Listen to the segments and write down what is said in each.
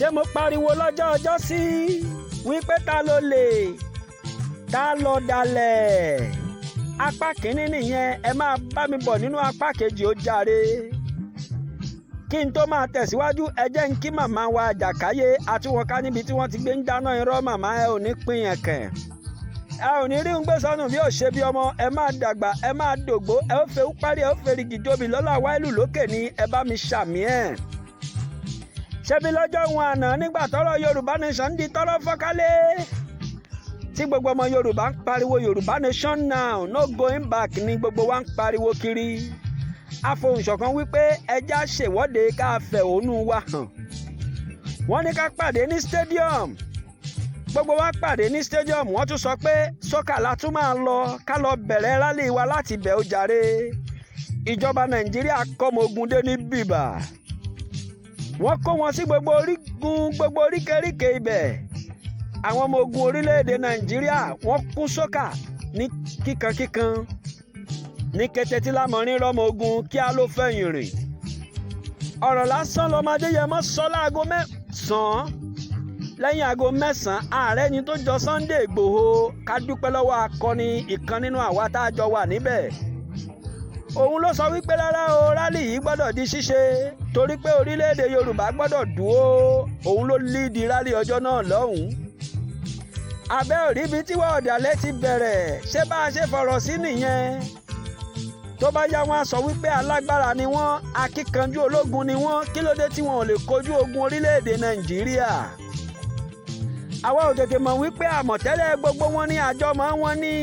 Ṣé mo pariwo lọ́jọ́ ọjọ́ sí wípé ta ló lè ta lọ dalẹ̀? Apá kínní nìyẹn. Ẹ máa bá mi bọ̀ nínú apá kejì ó jàre. Kí n tó máa tẹ̀síwájú, ẹ jẹ́ ń kí màmá wa Àjàkáyé Àtúwọ̀nká níbi tí wọ́n ti gbé ń dáná irọ́. Màmá, ẹ ò ní pín yẹn kẹ̀, ẹ ò ní rí ń gbé sọnù bí ò ṣe bí ọmọ. Ẹ máa dàgbà, ẹ máa dògbó, ẹ ó fẹ́ parí, ẹ ó fèrègì jóbi lọ́la wáìlú lókè ní. Ẹ bá mi ṣàmì ẹ̀. Ṣebí lọ́jọ́ wọn àná, nígbà tọ́rọ̀ Yorùbá Nation di tọ́rọ̀ fọ́kálé, tí gbogbo ọmọ Yorùbá ń pariwo "Yorùbá Nation now, no going back" ní gbogbo wa ń pariwo kiri. Afohùnṣọ̀kan wípé ẹja ṣèwọ́de ká fẹ̀hónú wa hàn. Wọ́n ní ká pàdé ní stadium. Gbogbo wa pàdé ní stadium. Wọ́n tún sọ pé sọ́kà la tún máa lọ, ká lọ bẹ̀rẹ̀ rally wa láti bẹ̀ ó jàre. Ìjọba Nàìjíríà kọ́mọ ogun dé ní bìbà. Wọ́n kó wọn sí gbogbo orígun, gbogbo oríkèéríkèé ibẹ̀. Àwọn ọmọ ogun orílẹ̀-èdè Nàìjíríà, wọ́n kún sọ́kà ní kíkankíkan. Ní kété tí Lámọ̀rin rọ́mọ ogun, kí á ló fẹ̀yìn rìn. Ọ̀rọ̀ lásán lọ́mọdé yẹn mọ́ sọ láago 9. Lẹ́yìn aago 9, ààrẹ ni tó jọ Sunday Ìgbòho. Ká dúpẹ́ lọ́wọ́ akọni ìkan nínú àwa tá a jọ wà níbẹ̀. Òun ló sọ wípé rárá o, rally yìí gbọ́dọ̀ di ṣíṣe torí pé orílẹ̀-èdè Yorùbá gbọ́dọ̀ dúró. Òun ló lead rally ọjọ́ náà lọ́hùn-ún. Abẹ́ òríbi tí wọ́n ọ̀dàlẹ̀ ti bẹ̀rẹ̀. Ṣé bá a ṣe fọ̀rọ̀ sí nìyẹn? Tó bá yá, wọn á sọ wípé alágbára ni wọ́n, akíkanjú ológun ni wọ́n. Kí ló dé tí wọn ò lè kojú ogun orílẹ̀-èdè Nàìjíríà? Àwa ò tètè mọ̀ wípé àmọ̀tẹ́lẹ̀ gbogbo wọn ní àjọmọ́ wọn ní.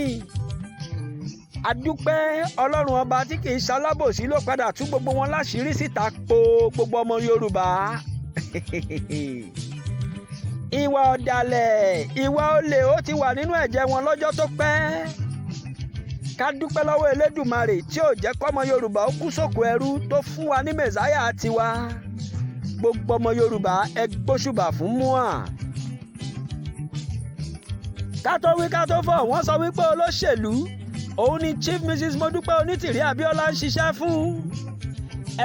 Adúpẹ́ Ọlọ́run Ọba tí kì í ṣalábòsí ló padà tú gbogbo wọn láṣìírí síta po gbogbo ọmọ Yorùbá. Ìwà ọ̀dàlẹ̀, ìwà olè, ó ti wà nínú ẹ̀jẹ̀ wọn lọ́jọ́ tó pẹ́. Ká dúpẹ́ lọ́wọ́ Elédùmarè tí ò jẹ́ kọ́mọ Yorùbá ó kú sóko ẹrú, tó fún wa ní mẹ̀sáyà tiwa. Gbogbo ọmọ Yorùbá, ẹ gbóṣùbà fún mua. Ká tó wí ká tó fọ̀, wọ́n sọ wípé olóṣèlú òun ni Chief Mrs Modúpẹ́ Onítìrí Abíọ́lá ń ṣiṣẹ́ fún.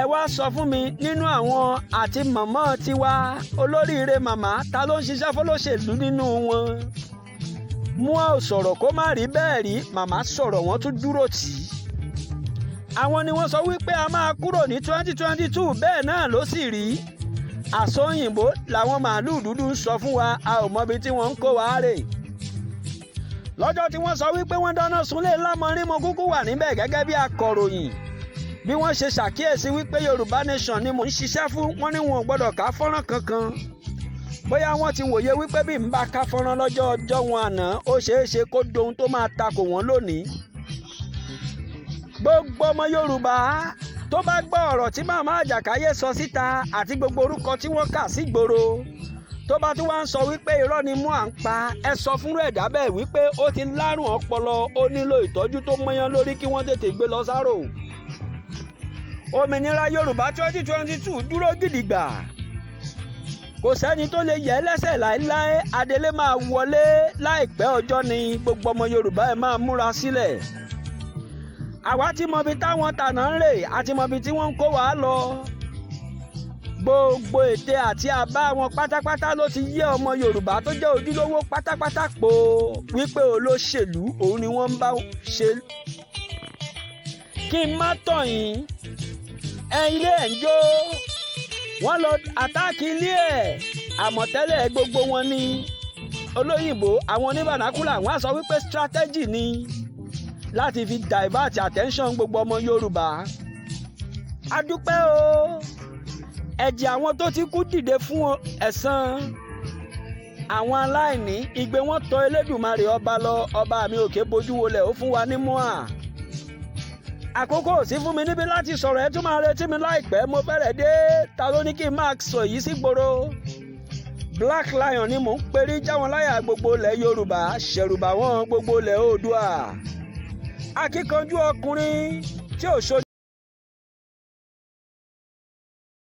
Ẹ wá sọ fún mi, nínú àwọn àti mọ̀mọ́ tiwa olóríire màmá, ta ló ń ṣiṣẹ́ fọlọ́ṣèlú nínú wọn? Mua ò sọ̀rọ̀ kó má rí bẹ́ẹ̀ rí. Màmá sọ̀rọ̀, wọ́n tún dúró tì í. Àwọn ni wọ́n sọ wípé a máa kúrò ní 2022. Bẹ́ẹ̀ náà ló sì rí. Àsọyìnbó làwọn màálùú dúdú ń sọ fún wa. A ò mọbi tí wọ́n ń kó wa rè. Lọ́jọ́ tí wọ́n sọ wípé wọ́n dáná sunlé Lámọrin, mo kúkú wà níbẹ̀ gẹ́gẹ́ bí akọ̀ròyìn. Bí wọ́n ṣe ṣàkíyèsí wípé Yorùbá Nation ni mò ń ṣiṣẹ́ fún, wọ́n ní wọn ò gbọ́dọ̀ ká fọ́nrán kankan. Bóyá wọ́n ti wòye wípé bí n bá ká fọ́nrán lọ́jọ́ ọjọ́ wọn àná, ó ṣeé ṣe kó dohun tó máa takò wọ́n lónìí. Gbogbo ọmọ Yorùbá tó bá gbọ́ ọ̀rọ̀ tí màmá Àjàkáyé sọ síta àti gbogbo orúkọ tí wọ́n kà sígboro, tó bá tún wá ń sọ wípé irọ́ ni mú à ń pa, ẹ sọ fúnrú ẹ̀dá bẹ́ẹ̀ wípé ó ti lárùn ọpọlọ, ó nílò ìtọ́jú tó mọ́yán lórí, kí wọ́n tètè gbé lọ sáró. Òmìnira Yorùbá 2022 dúró gidigba, kò sẹ́ni tó lè yẹ̀ lẹ́sẹ̀ láéláé. Adelé máa wọlé láìpẹ́ ọjọ́ ni. Gbogbo ọmọ Yorùbá, ẹ máa múra sílẹ̀. Àwa ti mọbi táwọn tànà ń rè, àti mọbi tí wọ́n ń kó wàá lọ. Gbogbo ète àti àbá wọn pátápátá ló ti yé ọmọ Yorùbá tó jẹ́ ojúlówó pátápátá po wípé olóṣèlú òun ni wọ́n ń bá ṣe. Kí n má tàn yín, ẹ ilé ẹ̀ ń jó, wọ́n lọ attack ilé ẹ̀. Àmọ̀tẹ́lẹ̀ gbogbo wọn ní olóyìnbó, àwọn oníbànákúlà, wọ́n á sọ wípé strategy ni láti fi divert attention gbogbo ọmọ Yorùbá. A dúpẹ́ o. Ẹ̀jẹ̀ àwọn tó ti kú dìde fún ẹ̀san àwọn aláìní. Igbe wọn tọ̀ Elédùmarè Ọba lọ. Ọba mi òkè bojú wọlé, ó fún wa ní mua. Àkókò ò sí fún mi níbí láti sọ̀rọ̀. Ẹ tún máa retí mi láìpẹ́, mo fẹ́rẹ̀ dé. Ta ló ní kí n máa sọ èyí sí gbòòrò? Black Lion ni mò ń perí jáwọn láyà gbogbo ilẹ̀ Yorùbá, ṣẹ̀rùbà wọn gbogbo ilẹ̀ Oòduà, akíkanjú ọkùnrin tí ò ṣojú.